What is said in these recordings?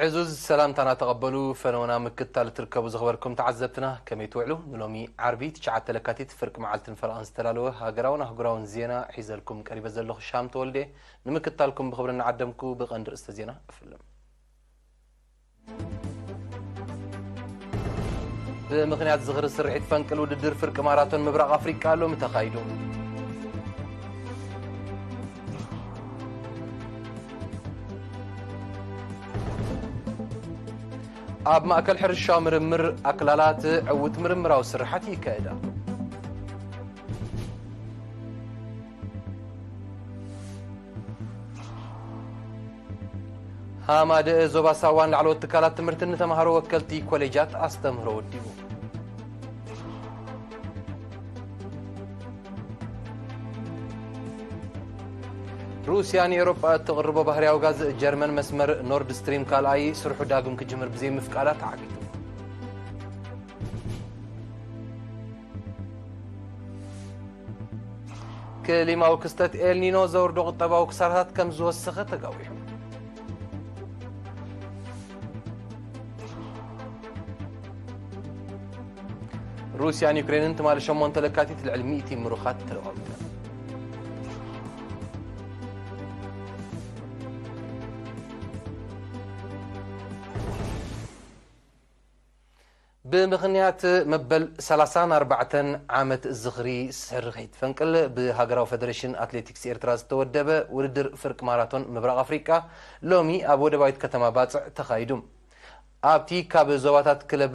ዕዙዝ ሰላምታና ተቐበሉ። ፈነወና ምክትታል ትርከቡ ዝኸበርኩም ተዓዘብትና፣ ከመይ ትውዕሉ? ንሎሚ ዓርቢ ትሽዓተ ለካቲት ፍርቂ መዓልትን ፈረቓን ዝተዳለወ ሃገራውን ኣህጉራውን ዜና ሒዘልኩም ቀሪበ ዘለኹ ሻም ተወልደ። ንምክትታልኩም ብኽብሪ እናዓደምኩ ብቐንዲ ርእስተ ዜና እፍልም። ብምኽንያት ዝኽሪ ስርሒት ፈንቅል ውድድር ፍርቂ ማራቶን ምብራቕ ኣፍሪቃ ሎሚ ተኻይዱ። ኣብ ማእከል ሕርሻዊ ምርምር ኣክላላት ዕዉት ምርምራዊ ስርሓት ይካየዳ። ሃማደአ ዞባ ሳዋን ላዕለዎት ትካላት ትምህርትን ንተምሃሮ ወከልቲ ኮሌጃት ኣስተምህሮ ወዲቡ። ሩስያ ንኤውሮጳ እትቕርቦ ባህርያዊ ጋዝ ጀርመን መስመር ኖርድ ስትሪም ካልኣይ ስርሑ ዳግም ክጅምር ብዘይምፍቃዳ ተዓጊቱ። ክሊማዊ ክስተት ኤልኒኖ ዘውርዶ ቁጠባዊ ክሳራታት ከም ዝወሰኸ ተጋዊሑ። ሩስያን ዩክሬንን ትማሊ ሸሞንተ ለካቲት ልዕሊ ሚእቲ ምሩኻት ተለዋዊጠን። ብምኽንያት መበል ሰላሳን ኣርባዕተን ዓመት ዝኽሪ ስርሒት ፈንቅል ብሃገራዊ ፈደሬሽን ኣትሌቲክስ ኤርትራ ዝተወደበ ውድድር ፍርቂ ማራቶን ምብራቕ ኣፍሪቃ ሎሚ ኣብ ወደባዊት ከተማ ባጽዕ ተኻይዱ። ኣብቲ ካብ ዞባታት ክለብ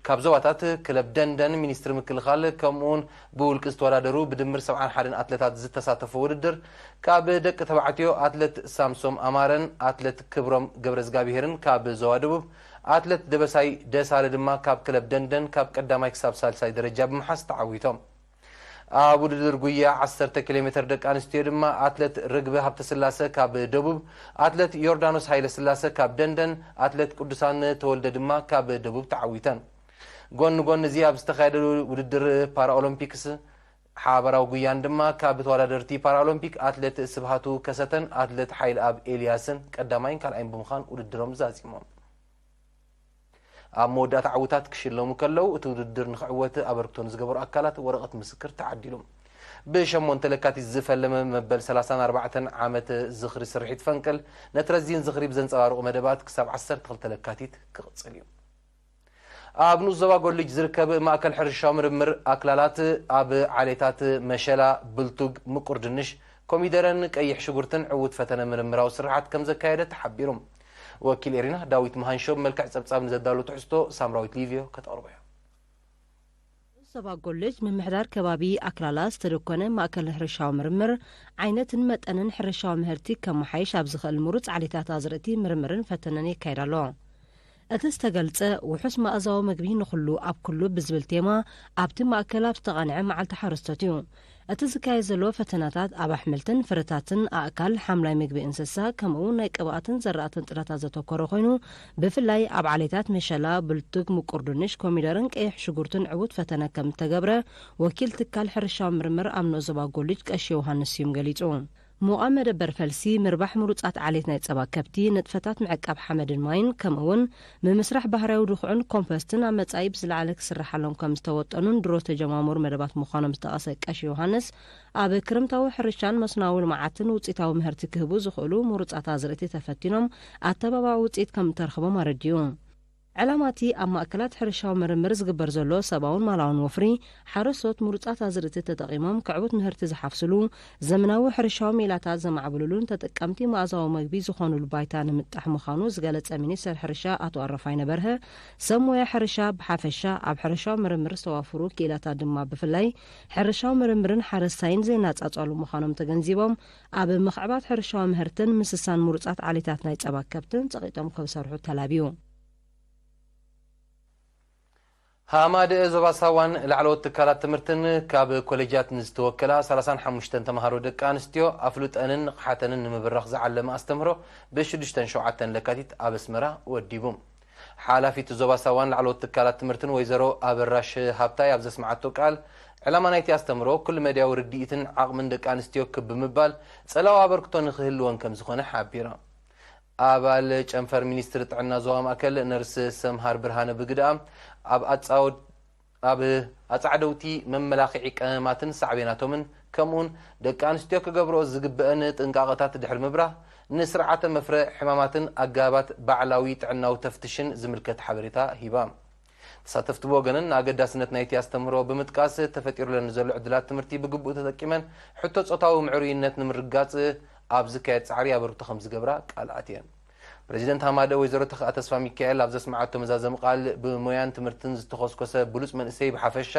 ካብ ዞባታት ክለብ ደንደን፣ ሚኒስትሪ ምክልኻል ከምኡውን ብውልቂ ዝተወዳደሩ ብድምር ሰብዓን ሓደን ኣትለታት ዝተሳተፎ ውድድር ካብ ደቂ ተባዕትዮ ኣትለት ሳምሶም ኣማረን ኣትለት ክብሮም ገብረዝጋብሄርን ካብ ዞባ ደቡብ ኣትለት ደበሳይ ደሳለ ድማ ካብ ክለብ ደንደን ካብ ቀዳማይ ክሳብ ሳልሳይ ደረጃ ብምሓዝ ተዓዊቶም። ኣብ ውድድር ጉያ ዓሰርተ ኪሎ ሜትር ደቂ ኣንስትዮ ድማ ኣትለት ርግቢ ሃብተስላሰ ካብ ደቡብ፣ ኣትለት ዮርዳኖስ ሃይለስላሰ ካብ ደንደን፣ ኣትለት ቅዱሳን ተወልደ ድማ ካብ ደቡብ ተዓዊተን። ጎኒ ጎኒ እዚ ኣብ ዝተኻየደሉ ውድድር ፓራኦሎምፒክስ ሓበራዊ ጉያን ድማ ካብ ተወዳደርቲ ፓራኦሎምፒክ ኣትለት ስብሃቱ ከሰተን ኣትለት ሓይልኣብ ኤልያስን ቀዳማይን ካልኣይን ብምዃን ውድድሮም ዛዚሞም። ኣብ መወዳእታ ዕዉታት ክሽለሙ ከለዉ፣ እቲ ውድድር ንኽዕወት ኣበርክቶ ንዝገበሩ ኣካላት ወረቐት ምስክር ተዓዲሉ። ብሸሞንተ ለካቲት ዝፈለመ መበል ሰላሳን ኣርባዕተን ዓመት ዝኽሪ ስርሒት ፈንቅል፣ ነቲ ረዚን ዝኽሪ ብዘንጸባርቑ መደባት ክሳብ ዓሰርተ ክልተ ለካቲት ክቕጽል እዩ። ኣብ ንኡስ ዞባ ጎልጅ ዝርከብ ማእከል ሕርሻዊ ምርምር ኣክላላት፣ ኣብ ዓሌታት መሸላ፣ ብልቱግ፣ ምቁር ድንሽ፣ ኮሚደረን ቀይሕ ሽጉርትን ዕዉት ፈተነ ምርምራዊ ስርሓት ከም ዘካየደ ተሓቢሩ። ወኪል ኤሪና ዳዊት መሃንሾ ብመልክዕ ጸብጻብ ንዘዳሉ ትሕዝቶ ሳምራዊት ሊቭዮ ከተቕርቦ እያ። ዞባ ጎልጅ ምምሕዳር ከባቢ ኣክላላ ዝተደኮነ ማእከል ሕርሻዊ ምርምር፣ ዓይነትን መጠንን ሕርሻዊ ምህርቲ ከመሓይሽ ኣብ ዝኽእል ምሩጽ ዓሌታት ኣዝርእቲ ምርምርን ፈተነን የካይድ ኣሎ። እቲ ዝተገልጸ ውሑስ መኣዛዊ ምግቢ ንኹሉ ኣብ ኩሉ ብዝብል ቴማ ኣብቲ ማእከል ኣብ ዝተቓንዐ መዓልቲ ሓረስቶት እዩ። እቲ ዝካየድ ዘሎ ፈተነታት ኣብ ኣሕምልትን ፍረታትን፣ ኣእካል፣ ሓምላይ ምግቢ እንስሳ፣ ከምኡ እውን ናይ ቅብኣትን ዘራእትን ጥረታት ዘተኮረ ኮይኑ፣ ብፍላይ ኣብ ዓሌታት መሸላ፣ ብልቱግ፣ ምቁር ድንሽ፣ ኮሚደርን ቀይሕ ሽጉርትን ዕዉት ፈተነ ከም እተገብረ ወኪል ትካል ሕርሻዊ ምርምር ኣብ ንኡስ ዞባ ጎልጅ ቀሺ ዮሃንስ ስዩም ገሊጹ። ምቋም መደበር ፈልሲ፣ ምርባሕ ምሩጻት ዓሌት ናይ ጸባ ከብቲ፣ ንጥፈታት ምዕቃብ ሓመድን ማይን፣ ከምኡ እውን ምምስራሕ ባህርያዊ ድኹዕን ኮምፖስትን ኣብ መጻኢ ብዝለዓለ ክስርሓሎም ከም ዝተወጠኑን ድሮ ዝተጀማመሩ መደባት ምዃኖም ዝጠቐሰ ቀሺ ዮሃንስ፣ ኣብ ክረምታዊ ሕርሻን መስኖዊ ልምዓትን ውጽኢታዊ ምህርቲ ክህቡ ዝኽእሉ ምሩጻት ኣዝርእቲ ተፈቲኖም ኣተባባዒ ውጽኢት ከም እተረኽቦም ኣረዲኡ። ዕላማ እቲ ኣብ ማእከላት ሕርሻዊ ምርምር ዝግበር ዘሎ ሰብኣውን ማላውን ወፍሪ፣ ሓረስቶት ምሩጻት ኣዝርእቲ ተጠቒሞም ከዕውት ምህርቲ ዝሓፍስሉ፣ ዘመናዊ ሕርሻዊ ሜላታት ዘማዕብልሉን ተጠቀምቲ መኣዛዊ መግቢ ዝኾኑሉ ባይታ ንምጥጣሕ ምዃኑ ዝገለጸ ሚኒስተር ሕርሻ ኣቶ ኣረፋይነ በርሀ፣ ሰብ ሞያ ሕርሻ ብሓፈሻ ኣብ ሕርሻዊ ምርምር ዝተዋፈሩ ክኢላታት ድማ ብፍላይ ሕርሻዊ ምርምርን ሓረስታይን ዘይነጻጸሉ ምዃኖም ተገንዚቦም፣ ኣብ ምኽዕባት ሕርሻዊ ምህርትን ምስሳን ምሩጻት ዓሌታት ናይ ጸባ ከብትን ጸቒጦም ክሰርሑ ተላብዩ። ሃማደአ ዞባ ሳዋን ላዕለዎት ትካላት ትምህርትን ካብ ኮሌጃት ንዝተወከላ ሰላሳን ሓሙሽተን ተምሃሮ ደቂ ኣንስትዮ ኣፍልጠንን ንቕሓተንን ንምብራኽ ዝዓለመ ኣስተምህሮ ብሽዱሽተን ሸውዓተን ለካቲት ኣብ ኣስመራ ወዲቡ። ሓላፊት ዞባ ሳዋን ላዕለዎት ትካላት ትምህርትን ወይዘሮ ኣበራሽ ሃብታይ ኣብ ዘስምዓቶ ቃል፣ ዕላማ ናይቲ ኣስተምህሮ ኩሉ መድያዊ ርድኢትን ዓቕምን ደቂ ኣንስትዮ ክብ ብምባል ጸላዊ ኣበርክቶ ንኽህልወን ከም ዝኾነ ሓቢራ። ኣባል ጨንፈር ሚኒስትሪ ጥዕና ዞባ ማእከል ነርስ ሰምሃር ብርሃነ ብግድኣ፣ ኣብ ኣጻወድ-፣ ኣብ ኣጻዕደውቲ መመላኽዒ ቀመማትን ሳዕቤናቶምን፣ ከምኡውን ደቂ ኣንስትዮ ክገብርኦ ዝግበአን ጥንቃቐታት ድሕሪ ምብራህ፣ ንስርዓተ መፍረ ሕማማትን ኣገባባት ባዕላዊ ጥዕናዊ ተፍትሽን ዝምልከት ሓበሬታ ሂባ። ተሳተፍቲ ብወገነን ንኣገዳስነት ናይቲ ኣስተምህሮ ብምጥቃስ፣ ተፈጢሩለን ንዘሎ ዕድላት ትምህርቲ ብግቡእ ተጠቂመን፣ ሕቶ ጾታዊ ምዕሩይነት ንምርጋጽ ኣብ ዝካየድ ጻዕሪ ኣበርክቶ ከም ዝገብራ ቃል ኣትየን። ፕረዚደንት ሃማደ ወይዘሮ ተኽኣ ተስፋ ሚካኤል ኣብ ዘስምዓቶ መዛዘሚ ቃል፣ ብሞያን ትምህርትን ዝተኾስኮሰ ብሉጽ መንእሰይ ብሓፈሻ፣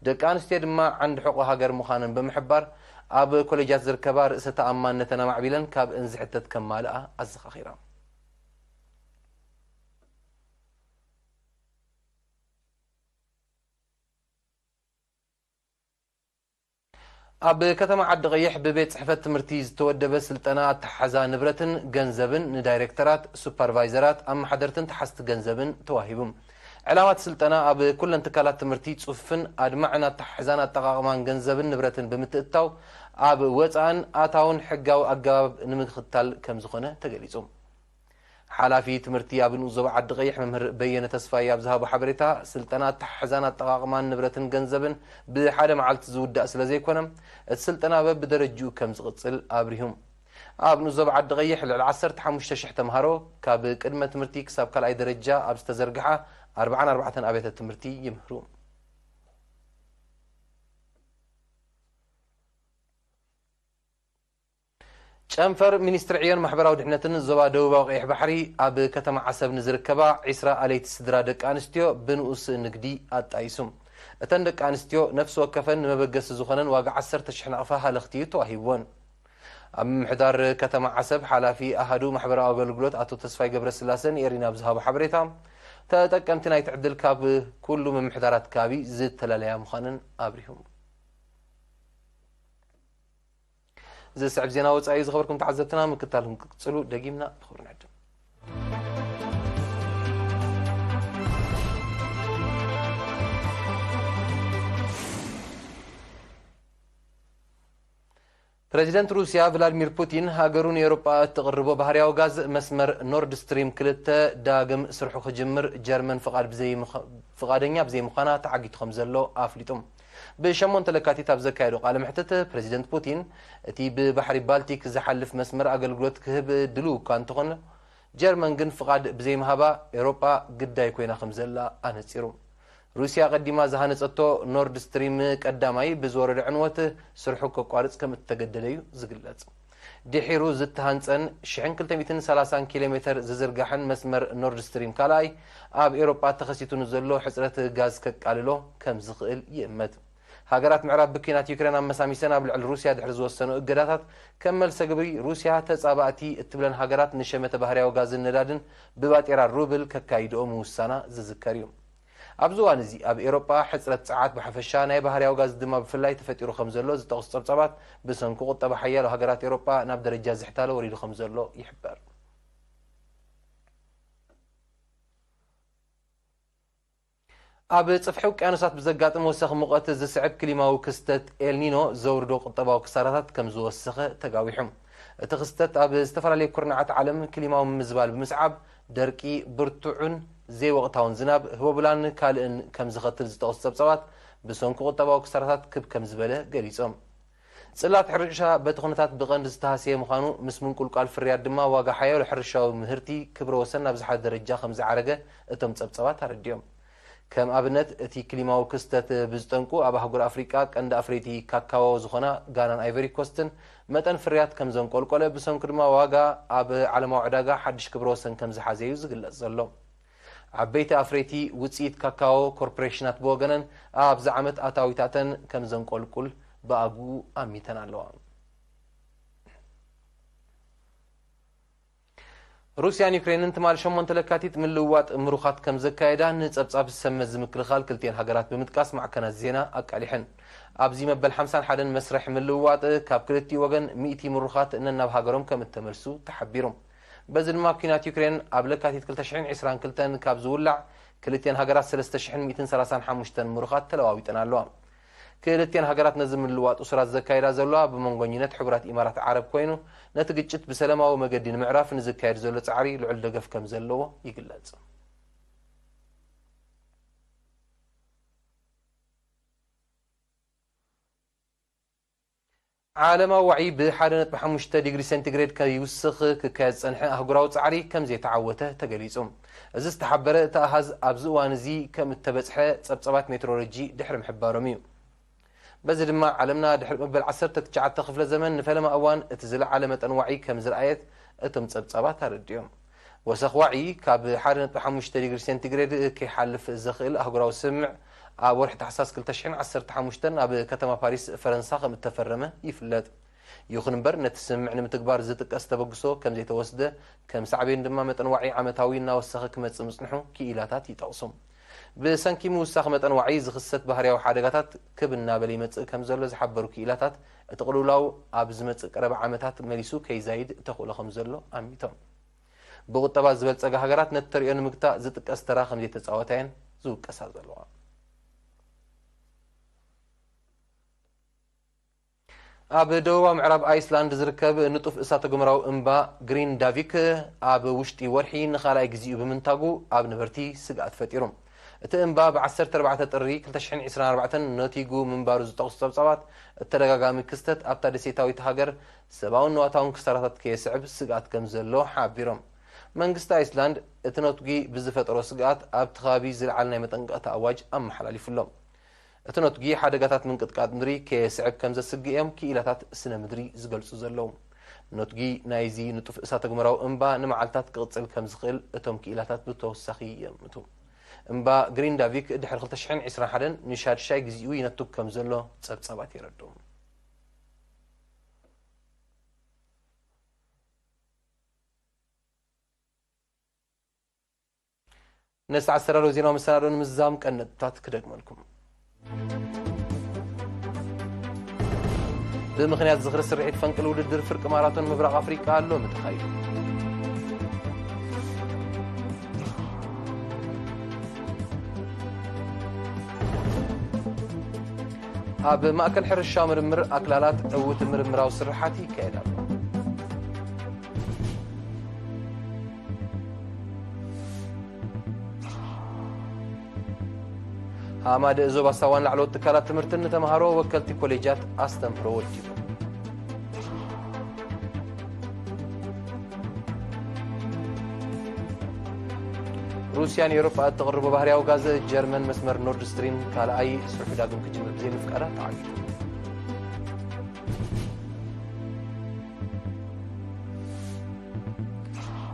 ደቂ ኣንስትዮ ድማ ዓንዲ ሕቖ ሃገር ምዃነን ብምሕባር፣ ኣብ ኮሌጃት ዝርከባ ርእሰ ተኣማንነተን ኣማዕቢለን ካብ እንዝሕተት ከማልኣ ኣዘኻኺራ። ኣብ ከተማ ዓዲ ቀይሕ ብቤት ጽሕፈት ትምህርቲ ዝተወደበ ስልጠና ኣተሓሕዛ ንብረትን ገንዘብን ንዳይሬክተራት፣ ሱፐርቫይዘራት፣ ኣመሓደርትን ተሓዝቲ ገንዘብን ተዋሂቡ። ዕላማት ስልጠና ኣብ ኩለን ትካላት ትምህርቲ ጽፉፍን ኣድማዕን ኣተሓሕዛን ኣጠቓቕማን ገንዘብን ንብረትን ብምትእትታው ኣብ ወጻእን ኣታውን ሕጋዊ ኣገባብ ንምክትታል ከም ዝኾነ ተገሊጹ። ሓላፊ ትምህርቲ ኣብ ንኡስ ዞባ ዓዲ ቀይሕ መምህር በየነ ተስፋይ ኣብ ዝሃቦ ሓበሬታ፣ ስልጠና ኣተሓሕዛን ኣጠቓቕማን ንብረትን ገንዘብን ብሓደ መዓልቲ ዝውዳእ ስለ ዘይኮነ፣ እቲ ስልጠና በብደረጅኡ ከም ዝቕጽል ኣብሪሁ። ኣብ ንኡስ ዞባ ዓዲ ቀይሕ ልዕሊ ዓሰርተ ሓሙሽተ ሽሕ ተምሃሮ ካብ ቅድመ ትምህርቲ ክሳብ ካልኣይ ደረጃ ኣብ ዝተዘርግሓ ኣርብዓን ኣርባዕተን ኣብያተ ትምህርቲ ይምህሩ። ጨንፈር ሚኒስትሪ ዕዮን ማሕበራዊ ድሕነትን ዞባ ደቡባዊ ቀይሕ ባሕሪ፣ ኣብ ከተማ ዓሰብ ንዝርከባ ዒስራ ኣለይቲ ስድራ ደቂ ኣንስትዮ ብንኡስ ንግዲ ኣጣይሱ። እተን ደቂ ኣንስትዮ ነፍሲ ወከፈን ንመበገሲ ዝኾነን ዋጋ ዓሰርተ ሽሕ ናቕፋ ሃለኽቲ እዩ ተዋሂብወን። ኣብ ምምሕዳር ከተማ ዓሰብ ሓላፊ ኣሃዱ ማሕበራዊ ኣገልግሎት ኣቶ ተስፋይ ገብረስላሰ ንኤሪና ኣብ ዝሃቦ ሓበሬታ፣ ተጠቀምቲ ናይቲ ዕድል ካብ ኩሉ ምምሕዳራት ከባቢ ዝተፈላለያ ምዃነን ኣብሪሁ። ዝስዕብ ዜና ወጻኢ ዝኸበርኩም ተዓዘብትና ምክታልኩም ክቅጽሉ ደጊምና ብኽብሪ ንዕድም። ፕረዚደንት ሩስያ ቭላድሚር ፑቲን፣ ሃገሩ ንኤውሮጳ እትቕርቦ ባህርያዊ ጋዝ መስመር ኖርድ ስትሪም ክልተ ዳግም ስርሑ ክጅምር ጀርመን ፍቓድ ብዘይምዃ-፣ ፍቓደኛ ብዘይምዃና ተዓጊቱ ከም ዘሎ ኣፍሊጡ። ብሸሞንተ ለካቲት ኣብ ዘካየዶ ቃለ መሕትት፣ ፕረዚደንት ፑቲን፣ እቲ ብባሕሪ ባልቲክ ዝሓልፍ መስመር ኣገልግሎት ክህብ ድሉው እኳ እንተኾነ፣ ጀርመን ግን ፍቓድ ብዘይምሃባ ኤውሮጳ ግዳይ ኮይና ከም ዘላ ኣነጺሩ። ሩስያ ቀዲማ ዝሃነጸቶ ኖርድ ስትሪም ቀዳማይ ብዝወረደ ዕንወት ስርሑ ከቋርጽ ከም እተገደደ እዩ ዝግለጽ። ድሒሩ ዝተሃንጸን ሽሕን ክልተ ሚእትን ሰላሳን ኪሎ ሜተር ዝዝርጋሕን መስመር ኖርድ ስትሪም ካልኣይ ኣብ ኤውሮጳ ተኸሲቱ ንዘሎ ሕጽረት ጋዝ ከቃልሎ ከም ዝኽእል ይእመት። ሃገራት ምዕራብ ብኲናት ዩክሬን ኣመሳሚሰን ኣብ ልዕሊ ሩስያ ድሕሪ ዝወሰነኦ እገዳታት፣ ከም መልሰ ግብሪ ሩስያ ተጻባእቲ እትብለን ሃገራት ንሸመተ ባህርያዊ ጋዝን ነዳድን ብባጤራ ሩብል ከካይድኦ ምውሳና ዝዝከር እዩ። ኣብዚ እዋን እዚ ኣብ ኤውሮጳ ሕጽረት ጸዓት ብሓፈሻ፣ ናይ ባህርያዊ ጋዝ ድማ ብፍላይ ተፈጢሩ ከም ዘሎ ዝጠቕሱ ጸብጻባት፣ ብሰንኪ ቁጠባ ሓያሎ ሃገራት ኤውሮጳ ናብ ደረጃ ዝሕታለ ወሪዱ ከም ዘሎ ይሕበር። ኣብ ጽፍሒ ውቅያኖሳት ብዘጋጥም ወሰኽ ሙቐት ዝስዕብ ክሊማዊ ክስተት ኤልኒኖ ዘውርዶ ቁጠባዊ ክሳራታት ከም ዝወሰኸ ተጋዊሑ። እቲ ክስተት ኣብ ዝተፈላለዩ ኩርናዓት ዓለም ክሊማዊ ምምዝባል ብምስዓብ፣ ደርቂ፣ ብርቱዕን ዘይወቕታውን ዝናብ፣ ህቦብላን ካልእን ከም ዘኸትል ዝጠቕሱ ጸብጻባት፣ ብሰንኪ ቁጠባዊ ክሳራታት ክብ ከም ዝበለ ገሊጾም። ጽላት ሕርሻ በቲ ኩነታት ብቐንዲ ዝተሃስየ ምዃኑ፣ ምስ ምንቁልቋል ፍርያት ድማ ዋጋ ሓያሎ ሕርሻዊ ምህርቲ ክብረ ወሰን ናብ ዝሓዘ ደረጃ ከም ዝዓረገ እቶም ጸብጻባት ኣረዲኦም። ከም ኣብነት፣ እቲ ክሊማዊ ክስተት ብዝጠንቁ፣ ኣብ ኣህጉር ኣፍሪቃ ቀንዲ ኣፍረይቲ ካካዎ ዝኾና ጋናን ኣይቨሪ ኮስትን መጠን ፍርያት ከም ዘንቆልቆለ፣ ብሰንኩ ድማ ዋጋ ኣብ ዓለማዊ ዕዳጋ ሓድሽ ክብረ ወሰን ከም ዝሓዘ እዩ ዝግለጽ ዘሎ። ዓበይቲ ኣፍረይቲ ውጽኢት ካካዎ ኮርፖሬሽናት ብወገነን፣ ኣብዚ ዓመት ኣታዊታተን ከም ዘንቆልቁል ብኣግኡ ኣሚተን ኣለዋ። ሩስያን ዩክሬንን ትማል ሸሞንተ ለካቲት ምልውዋጥ ምሩኻት ከም ዘካየዳ ንጸብጻብ ሰመዚ ምክልኻል ክልቲኤን ሃገራት ብምጥቃስ ማዕከናት ዜና ኣቃሊሐን። ኣብዚ መበል ሓምሳን ሓደን መስርሕ ምልውዋጥ ካብ ክልቲኡ ወገን ሚእቲ ምሩኻት ነናብ ሃገሮም ከም እተመልሱ ተሓቢሩ። በዚ ድማ ኲናት ዩክሬን ኣብ ለካቲት ክልተ ሽሕን ዕስራን ክልተን ካብ ዝውላዕ ክልቲኤን ሃገራት ሰለስተ ሽሕን ሚእትን ሰላሳን ሓሙሽተን ምሩኻት ተለዋዊጠን ኣለዋ። ክልቲኣን ሃገራት ነዚ ምልዋጥ እሱራት ዘካይዳ ዘለዋ ብመንጎኝነት ሕቡራት ኢማራት ዓረብ ኮይኑ፣ ነቲ ግጭት ብሰለማዊ መገዲ ንምዕራፍ ንዝካየድ ዘሎ ጻዕሪ ልዑል ደገፍ ከም ዘለዎ ይግለጽ። ዓለማዊ ዋዒ ብ ሓደ ነጥቢ ሓሙሽተ ዲግሪ ሴንቲግሬድ ከይውስኽ ክካየድ ዝጸንሐ ኣህጉራዊ ጻዕሪ ከም ዘይተዓወተ ተገሊጹ። እዚ ዝተሓበረ እቲ ኣሃዝ ኣብዚ እዋን እዚ ከም እተበጽሐ ጸብጻባት ሜትሮሎጂ ድሕሪ ምሕባሮም እዩ። በዚ ድማ ዓለምና ድሕሪ መበል ዓሰርተ ትሽዓተ ክፍለ ዘመን ንፈለማ እዋን እቲ ዝለዓለ መጠን ዋዒ ከም ዝረኣየት እቶም ጸብጻባት ኣረዲኦም። ወሰኽ ዋዒ ካብ ሓደ ነጥቢ ሓሙሽተ ዲግሪ ሴንቲግሬድ ከይሓልፍ ዘኽእል ኣህጉራዊ ስምምዕ ኣብ ወርሒ ታሕሳስ ክልተ ሽሕን ዓሰርተ ሓሙሽተን ኣብ ከተማ ፓሪስ ፈረንሳ ከም እተፈረመ ይፍለጥ። ይኹን እምበር ነቲ ስምምዕ ንምትግባር ዝጥቀስ ተበግሶ ከም ዘይተወስደ፣ ከም ሳዕቤን ድማ መጠን ዋዒ ዓመታዊ እናወሰኸ ክመጽእ ምጽንሑ ክኢላታት ይጠቕሱ። ብሰንኪ ምውሳኽ መጠን ዋዒ ዝኽሰት ባህርያዊ ሓደጋታት ክብ እናበለ ይመጽእ ከም ዘሎ ዝሓበሩ ክኢላታት፣ እቲ ቅልውላው ኣብ ዝመጽእ ቀረባ ዓመታት መሊሱ ከይዛይድ ተኽእሎ ከም ዘሎ ኣሚቶም። ብቁጠባ ዝበልጸጋ ሃገራት ነቲ ተርእዮ ንምግታእ ዝጥቀስ ተራ ከም ዘይተጻወታ እየን ዝውቀሳ ዘለዋ። ኣብ ደቡባዊ ምዕራብ ኣይስላንድ ዝርከብ ንጡፍ እሳተ ጎመራዊ እምባ ግሪንዳቪክ ኣብ ውሽጢ ወርሒ ንኻልኣይ ግዜኡ ብምንታጉ ኣብ ነበርቲ ስግኣት ፈጢሩ። እቲ እምባ ብ ዓሰርተ ኣርባዕተ ጥሪ ክልተ ሽሕን ዕስራን ኣርባዕተን ነቲጉ ምንባሩ ዝጠቕሱ ጸብጻባት፣ እቲ ተደጋጋሚ ክስተት ኣብታ ደሴታዊት ሃገር ሰብኣውን ንዋታውን ክሳራታት ከየስዕብ ስግኣት ከም ዘሎ ሓቢሮም። መንግስቲ ኣይስላንድ እቲ ነትጒ ብዝፈጠሮ ስግኣት ኣብቲ ከባቢ ዝለዓለ ናይ መጠንቀቕታ ኣዋጅ ኣመሓላሊፉ ኣሎ። እቲ ነትጒ ሓደጋታት ምንቅጥቃጥ ምድሪ ከየስዕብ ከም ዘስግእ እዮም ክኢላታት ስነ ምድሪ ዝገልጹ ዘለዉ። ነትጒ ናይዚ ንጡፍ እሳተ ጎመራዊ እምባ ንመዓልታት ክቕጽል ከም ዝኽእል እቶም ክኢላታት ብተወሳኺ የእምቱ። እምባ ግሪንዳቪክ ድሕሪ ክልተ ሽሕን ዕስራን ሓደን ንሻድሻይ ግዜኡ ይነቱግ ከም ዘሎ ጸብጻባት የረድኡ። ነቲ ኣስተዳለዊ ዜናዊ መሰናዶ ንምዝዛም ቀንዲ ነጥብታት ክደግመልኩም። ብምኽንያት ዝኽሪ ስርሒት ፈንቅል ውድድር ፍርቂ ማራቶን ምብራቕ ኣፍሪቃ ሎሚ ተኻይዱ። ኣብ ማእከል ሕርሻ ምርምር ኣክላላት ዕዉት ምርምራዊ ስርሓት ይካየድ ኣሎ። ሃማደ ዞባ ሳዋን ላዕለዎት ትካላት ትምህርትን ንተምሃሮ ወከልቲ ኮሌጃት ኣስተምህሮ ወዲቡ። ሩስያ ንኤውሮጳ እተቕርቦ ባህርያዊ ጋዝ ጀርመን መስመር ኖርድ ስትሪም ካልኣይ ስርሑ ዳግም ክጅምር ብዘይምፍቃዳ ተዓጊቱ።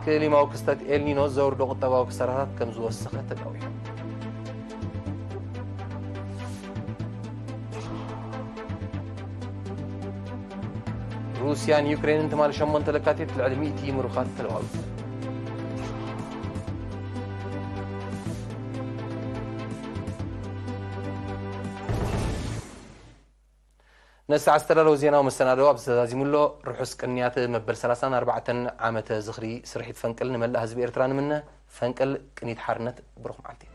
ክሊማዊ ክስተት ኤልኒኖ ዘውርዶ ቁጠባዊ ክሳራታት ከም ዝወሰኸ ተጋዊሑ። ሩስያን ዩክሬንን ትማሊ ሸሞንተ ለካቲት ልዕሊ ሚእቲ ምሩኻት ተለዋዊጠን። ነዚ ኣስተዳለዊ ዜናዊ መሰናዶ ኣብዚ ተዛዚሙ ኣሎ። ርሑስ ቅንያት መበል ሰላሳን ኣርባዕተን ዓመተ ዝኽሪ ስርሒት ፈንቅል ንመላእ ህዝቢ ኤርትራ ንምነ። ፈንቅል ቅኒት ሓርነት፣ ብሩኽ መዓልቲ።